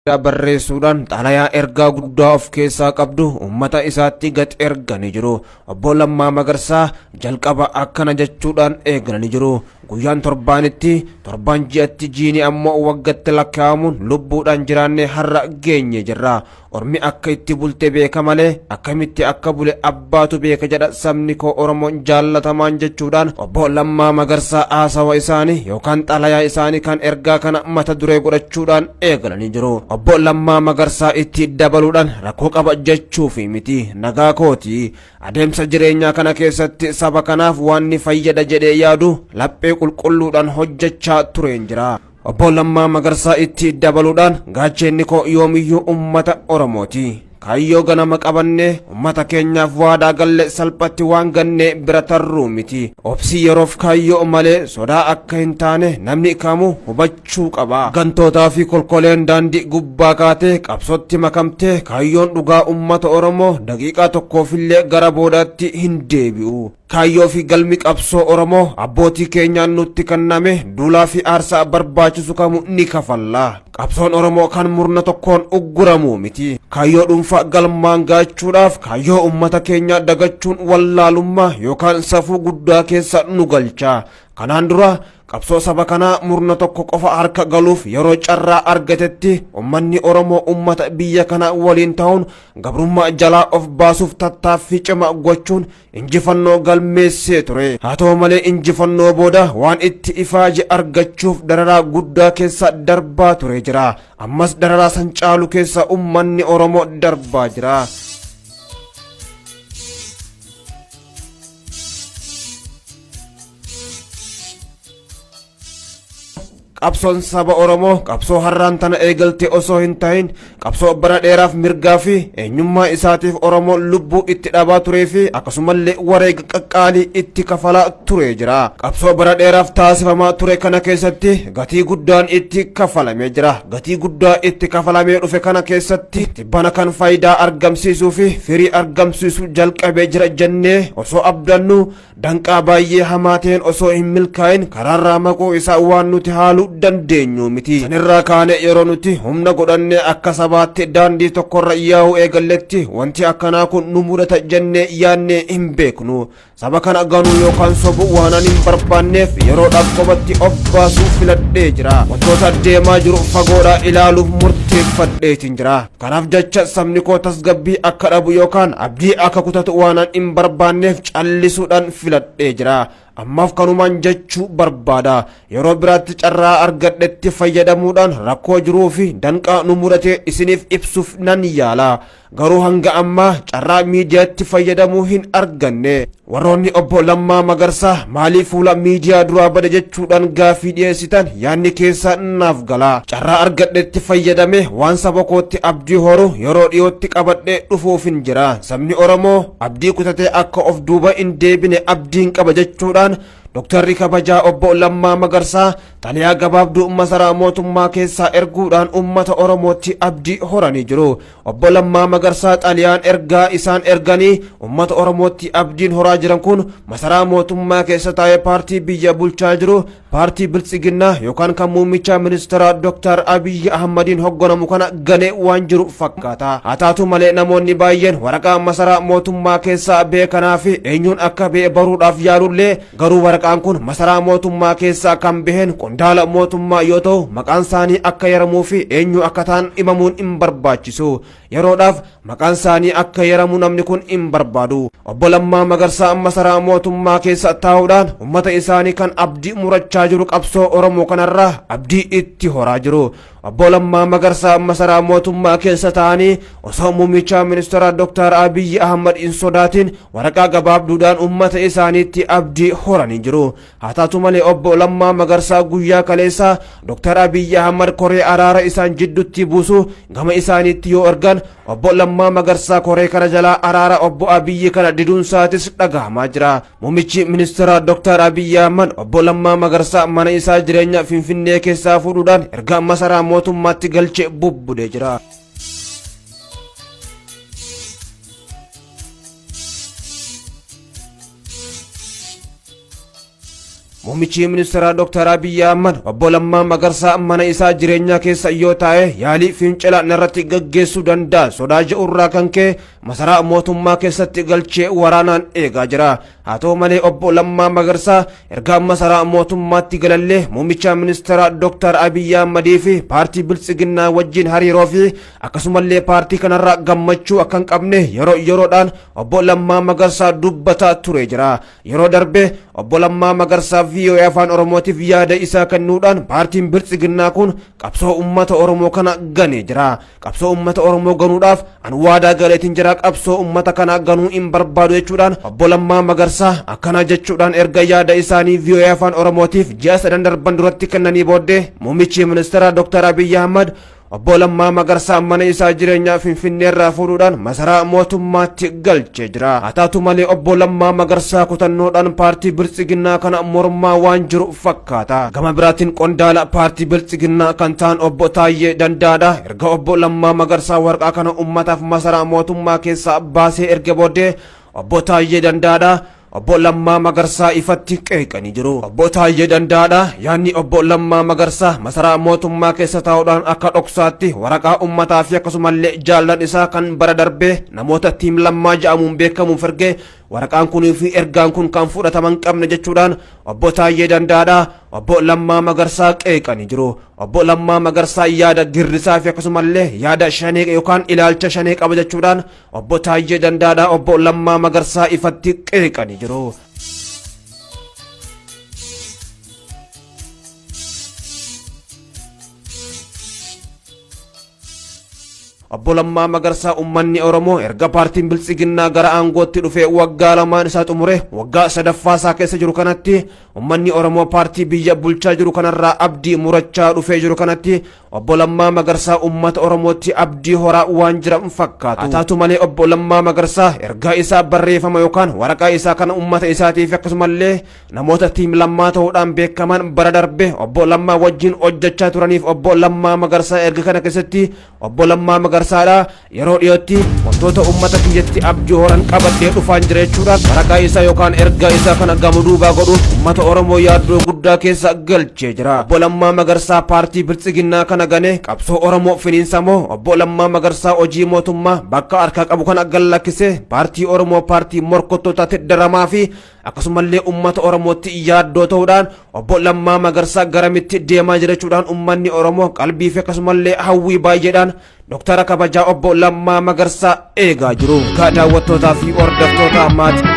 Barreessuudhaan xalayaa ergaa guddaa of keessaa qabdu uummata isaatti gad erganii jiru. Obbo Lammaa Magarsaa jalqaba akkana jechuudhaan eegalanii jiru. Guyyaan torbaanitti, torban ji'atti, jiini ammoo waggatti lakkaa'amuun lubbuudhaan jiraannee har'a geenye jirra. Ormi akka itti bulte beeka malee akkamitti akka bule abbaatu beeka jedha sabni koo Oromoon jaallatamaan jechuudhaan Obbo Lammaa Magarsaa haasawa isaanii yookaan xalayaa isaanii kan ergaa kana mata duree godhachuudhaan eegalanii jiru. Obbo Lammaa Magarsaa itti dabaluudhaan rakkoo qaba jechuufi miti, nagaa kooti. Adeemsa jireenyaa kana keessatti saba kanaaf waan ni fayyada jedhee yaadu laphee qulqulluudhaan hojjechaa tureen jira. Obbo Lammaa Magarsaa itti dabaluudhaan gaacheenni koo yoomiyyuu uummata Oromooti. Kaayyoo ganama qabannee uummata keenyaaf waadaa galle salphatti waan gannee bira tarruu miti. Obsi yeroof kaayyoo malee sodaa akka hin taane namni kamuu hubachuu qaba. Gantootaa fi kolkoleen daandii gubbaa kaatee qabsootti makamtee kaayyoon dhugaa uummata Oromoo daqiiqaa tokkoofillee gara boodaatti hin deebi'u. Kaayyoo fi galmi qabsoo Oromoo abbootii keenyaan nutti kenname duulaa fi aarsaa barbaachisu kamu ni kafalla. Qabsoon Oromoo kan murna tokkoon ugguramu miti. Kaayyoo dhuunfaa galmaan gaachuudhaaf kaayyoo uummata keenyaa dagachuun wallaalummaa yookaan safuu guddaa keessa nu galcha. Kanaan dura qabsoo saba kanaa murna tokko qofa harka galuuf yeroo carraa argatetti uummanni Oromoo uummata biyya kanaa waliin ta'uun gabrummaa jalaa of baasuuf tattaaffii cimaa gochuun injifannoo galmeessee ture. Haa ta'u malee injifannoo booda waan itti ifaaje argachuuf dararaa guddaa keessa darbaa ture jira. Ammas dararaa san caalu keessa uummanni Oromoo darbaa jira. Qabsoon saba Oromoo qabsoo har'aan tana eegalte osoo hin ta'in qabsoo bara dheeraaf mirgaa fi eenyummaa isaatiif Oromoo lubbuu itti dhabaa turee fi akkasumallee wareega qaqqaalii itti kafalaa turee jira. Qabsoo bara dheeraaf taasifamaa ture kana keessatti gatii guddaan itti kafalamee jira. Gatii guddaa itti kafalamee dhufe kana keessatti tibbana kan faayidaa argamsiisuu fi firii argamsiisuu jalqabee jira jennee osoo abdannu danqaa baay'ee hamaa ta'een osoo hin milkaa'in karaarraa maquu isaa waan nuti haaluu dandeenyu miti. Sanirraa kaane yeroo nuti humna godhannee akka sabaatti daandii tokkorra yaa'uu eegalletti wanti akkanaa kun nu mudata jennee yaannee hin beeknu. Saba kana ganuu yookaan sobuu waan ani hin barbaanneef yeroodhaaf qobatti of baasuu filadhee jira. Wantoota deemaa jiru fagoodhaa ilaaluuf murteeffadheetiin jira. Kanaaf jecha sabni koo tasgabbii akka dhabu yookaan abdii akka kutatu waan ani hin barbaanneef callisuudhaan filadhee jira. Ammaaf kanumaan jechuu barbaada. Yeroo biraatti carraa argadhetti fayyadamuudhaan rakkoo jiruu fi danqaa nu mudate isiniif ibsuuf nan yaala. Garuu hanga ammaa carraa miidiyaatti fayyadamuu hin arganne. Warroonni Obbo Lammaa Magarsaa maaliif fuula miidiyaa duraa bade jechuudhaan gaaffii dhiyeessitan yaadni keessa naaf gala. Carraa argadhetti fayyadame waan saba kootti abdii horu yeroo dhiyootti qabadhee dhufuufin jira. Sabni Oromoo abdii kutatee akka of duuba hin deebine abdiin qaba jechuudhaan Dooktarri kabajaa Obbo Lammaa Magarsaa xalayaa gabaabduu masaraa mootummaa keessaa erguudhaan uummata Oromootti abdii horanii jiru. Obbo Lammaa Magarsaa xalayaan ergaa isaan erganii uummata Oromootti abdiin horaa jiran kun masaraa mootummaa keessa taa'ee paartii biyya bulchaa jiru paartii Biltsiginnaa yookaan kan muummicha ministeeraa Dooktar Abiyyi Ahmadiin hogganamu kana ganee waan jiru fakkaata. Haa taatu malee namoonni baay'een waraqaa masaraa mootummaa keessaa beekanaa fi eenyuun akka ba'e baruudhaaf yaalullee garuu waraqaan kun masaraa mootummaa keessaa kan baheen qondaala mootummaa yoo ta'u maqaan isaanii akka yaramuu fi eenyu akka ta'an himamuun hin barbaachisu. Yeroodhaaf maqaan isaanii akka yaramu namni kun hin barbaadu. Obbo Lammaa Magarsaa masaraa mootummaa keessa taa'uudhaan uummata isaanii kan abdii murachaa jiru qabsoo Oromoo kanarraa abdii itti horaa jiru. Obbo Lammaa Magarsaa masaraa mootummaa keessa taa'anii osoo muummicha ministeera Dr. Abiyyi Ahmad hin sodaatin waraqaa gabaabduudhaan uummata isaaniitti abdii horanii jiru. Haa taatu malee Obbo Lammaa Magarsaa guyyaa kaleessaa Dr. Abiyyi Ahmad koree araara isaan jidduutti buusu gama isaaniitti yoo ergan Obbo Lammaa Magarsaa koree kana jalaa araara Obbo Abiyyi kana diduunsaatis dhagahamaa jira. Muummichi ministeera Dr. Abiyyi Ahmad Obbo Lammaa Magarsaa mana isaa jireenya Finfinnee keessaa fuudhuudhaan erga masaraa mootummaatti galchee bubbudee jira. Muummichi ministeeraa Dr. Abiyyi Ahmad obbo Lammaa Magarsaa mana isaa jireenyaa keessa yoo taa'e yaalii fincila narratti gaggeessuu danda'a sodaa jedhurraa kan ka'e masaraa mootummaa keessatti galchee waraanaan eegaa jira. Haa ta'u malee obbo Lammaa Magarsaa erga masaraa mootummaatti galallee muummicha ministeeraa Dr. Abiyyi Ahmadii fi paartii Biltsiginnaa wajjin hariiroo fi akkasumallee paartii kanarraa gammachuu akka hin qabne yeroo yeroodhaan obbo Lammaa Magarsaa dubbataa ture jira. Yeroo darbe obbo Lammaa Magarsaa VOA Afaan Oromootiif yaada isaa kennuudhaan paartiin Biltsiginnaa kun qabsoo uummata Oromoo kana ganee jira. Qabsoo uummata Oromoo ganuudhaaf an waadaa galeetiin jira, qabsoo uummata kanaa ganuu hin barbaadu jechuudhaan obbo Lammaa Magarsaa akkana jechuudhaan erga yaada isaanii VOA Afaan Oromootiif ji'a 3 darban duratti kennanii booddee muummichi ministeera Dr. Abiyyi Ahmad obbo Lammaa Magarsaa mana isaa jireenyaa Finfinneerraa fuudhuudhaan masaraa mootummaatti galchee jira. Haa taatu malee obbo Lammaa Magarsaa kutannoodhaan paartii Biltsiginnaa kana mormaa waan jiru fakkaata. Gama biraatiin qondaala paartii Biltsiginnaa kan ta'an obbo Taayyee Dandaadha. Erga obbo Lammaa Magarsaa waraqaa kana uummataaf masaraa mootummaa keessaa baasee erga booddee obbo Taayyee Dandaadha obbo Lammaa Magarsaa ifatti qeeqanii jiru. Obbo Taayyee Dandaadha yaadni obbo Lammaa Magarsaa masaraa mootummaa keessa taa'uudhaan akka dhoksaatti waraqaa uummataa fi akkasumallee jaallan isaa kan bara darbee namoota tiim Lammaa jedhamuun beekamuuf ergee waraqaan kunii fi ergaan kun kan fudhataman qabne jechuudhaan obbo Taayyee Dandaadha obbo Lammaa Magarsaa qeeqanii jiru. Obbo Lammaa Magarsaa yaada girrisaa fi akkasumallee yaada shanee yookaan ilaalcha shanee qaba jechuudhaan obbo Taayyee Dandaadha obbo Lammaa Magarsaa ifatti qeeqanii jiru. Obbo Lammaa Magarsaa uummanni Oromoo erga paartiin Biltsiginnaa gara aangootti dhufee waggaa 2 isaa xumure waggaa 3ffaa isaa keessa jiru kanatti uummanni Oromoo paartii biyya bulchaa jiru kanarraa abdii murachaa dhufee jiru kanatti obbo Lammaa Magarsaa uummata Oromootti abdii horaa waan jiran fakkaatu. Haa taatu malee obbo Lammaa Magarsaa ergaa isaa barreeffama yookaan waraqaa isaa kana uummata isaatiif akkasumallee namoota tiim Lammaa ta'uudhaan beekaman bara darbe obbo Lammaa wajjin hojjechaa turaniif obbo Lammaa Magarsaa erga kana keessatti obbo Lammaa Magarsaadha yeroo dhiyootti wantoota uummata kiyyatti abdii horan qabadhee dhufaan jira jechuudhaan waraqaa isaa yookaan ergaa isaa kana gama duubaa godhuun uummata Oromoo yaaddoo guddaa keessa galchee jira. Obbo Lammaa Magarsaa paartii Biltsiginnaa kana ganee qabsoo Oromoo finiinsa moo obbo Lammaa Magarsaa hojii mootummaa bakka harkaa qabu kana gallakkisee paartii Oromoo paartii morkottootaatti daramaa fi akkasumallee uummata Oromootti yaaddoo ta'uudhaan obbo Lammaa Magarsaa garamitti deemaa jira jechuudhaan uummanni Oromoo qalbii fi akkasumallee hawwii baay'eedhaan Dooktara kabajaa obbo Lammaa Magarsaa eegaa jiru. Egaa daawwattootaa fi hordoftoota maatii.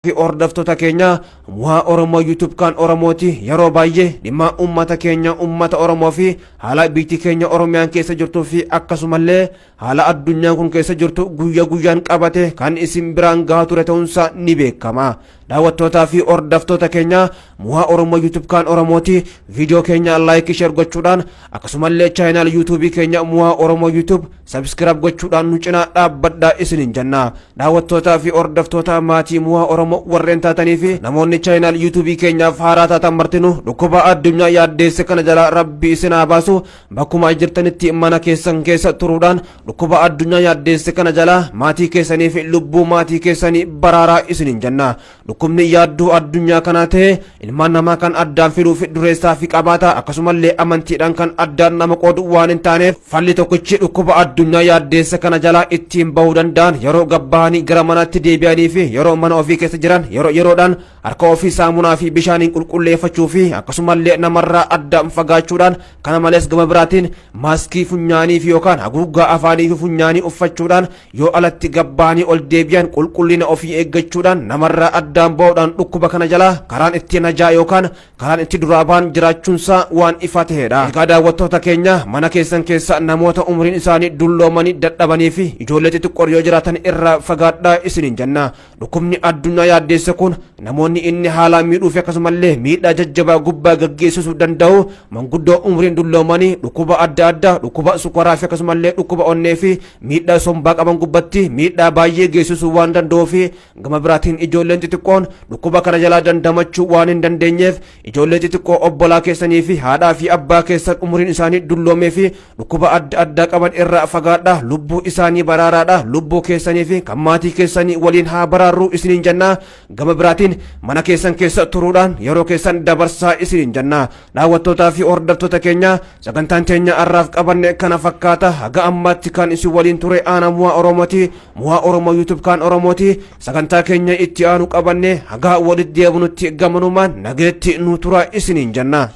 Fi hordoftoota keenya Mohaa Oromoo YouTube kan Oromooti yeroo baay'ee dhimma uummata keenya uummata Oromoo fi haala biyyi keenya Oromiyaan keessa jirtuu fi akkasumallee haala addunyaan kun keessa jirtu guyya guyyaan qabate kan isin biraan gahaa ture ta'uunsaa ni beekama. Daawwattootaa fi hordoftoota keenya Mohaa Oromoo YouTube kan Oromooti viidiyoo keenya like share gochuudhaan akkasumallee channel YouTube keenya Mohaa Oromoo YouTube subscribe gochuudhaan nu cinaa dhaabbadhaa isiniin jenna. Daawwattootaa fi hordoftoota maatii Mohaa Oromoo warreen taatanii fi namoonni channel YouTube keenyaaf haaraa taatan martinuu dhukkuba addunyaa yaaddeesse kana jalaa rabbi isin haa baasu. Bakkuma jirtanitti mana keessan keessa turuudhaan dhukkuba addunyaa yaaddeesse kana jalaa maatii keessanii fi lubbuu maatii keessanii baraaraa isiniin jenna. Dhukkubni yaaddoo addunyaa kanaa ta'e ilmaan namaa kan addaan fiduu fi dureessaa fi qabaataa akkasumallee amantiidhaan kan addaan nama qoodu waan hin taaneef falli tokkichi dhukkuba addunyaa yaaddeessa kana jalaa ittiin bahuu danda'an yeroo gabbahanii gara manaatti deebi'anii fi yeroo mana ofii keessa jiran yeroo yeroodhaan harka ofii saamunaa fi bishaaniin qulqulleeffachuu fi akkasumallee namarraa addaan fagaachuudhaan kana malees gama biraatiin maaskii funyaanii fi yookaan haguuggaa afaanii fi funyaanii uffachuudhaan yoo alatti gabbahanii ol deebi'an qulqullina ofii eeggachuudhaan namarraa addaan ba'uudhaan dhukkuba kana jalaa karaan itti najaa yookaan karaan itti duraa ba'an jiraachuunsaa waan ifa ta'edha. Egaa daawwattoota keenya mana keessan keessa namoota umriin isaanii dulloomanii dadhabanii fi ijoollee xixiqqoo yoo jiraatan irraa fagaadhaa isiniin jenna. Dhukkubni addunyaa yaaddeesse kun namoonni inni haalaan miidhuu fi akkasumallee miidhaa jajjabaa gubbaa gaggeessisuu danda'u manguddoo umriin dulloomanii dhukkuba adda addaa, dhukkuba sukkaraa fi akkasumallee dhukkuba onnee fi miidhaa sombaa qaban gubbatti miidhaa baay'ee geessisuu waan danda'uu fi gama biraatiin ijoolleen xixiqqoon dhukkuba kana jalaa dandamachuu waan hin dandeenyeef, ijoollee xixiqqoo obbolaa keessanii fi haadhaa fi abbaa keessan umriin isaanii dulloomee fi dhukkuba adda addaa qaban irraa fagaadha, lubbuu isaanii baraaraadha. Lubbuu keessanii fi kan maatii keessanii waliin haa baraarruu isiniin jennaa. Gama biraatiin mana keessan keessa turuudhaan yeroo keessan dabarsaa isiniin jenna. Daawwattootaa fi hordoftoota keenya, sagantaan teenya har'aaf qabanne kana fakkaata. Haga ammaatti kan isin waliin ture aana Mu'aa Oromooti, Mu'aa Oromoo YouTube kan Oromooti. Sagantaa keenya itti aanu qabanne haga walitti deebinutti gamanumaan nageetti nu tura isiniin jenna.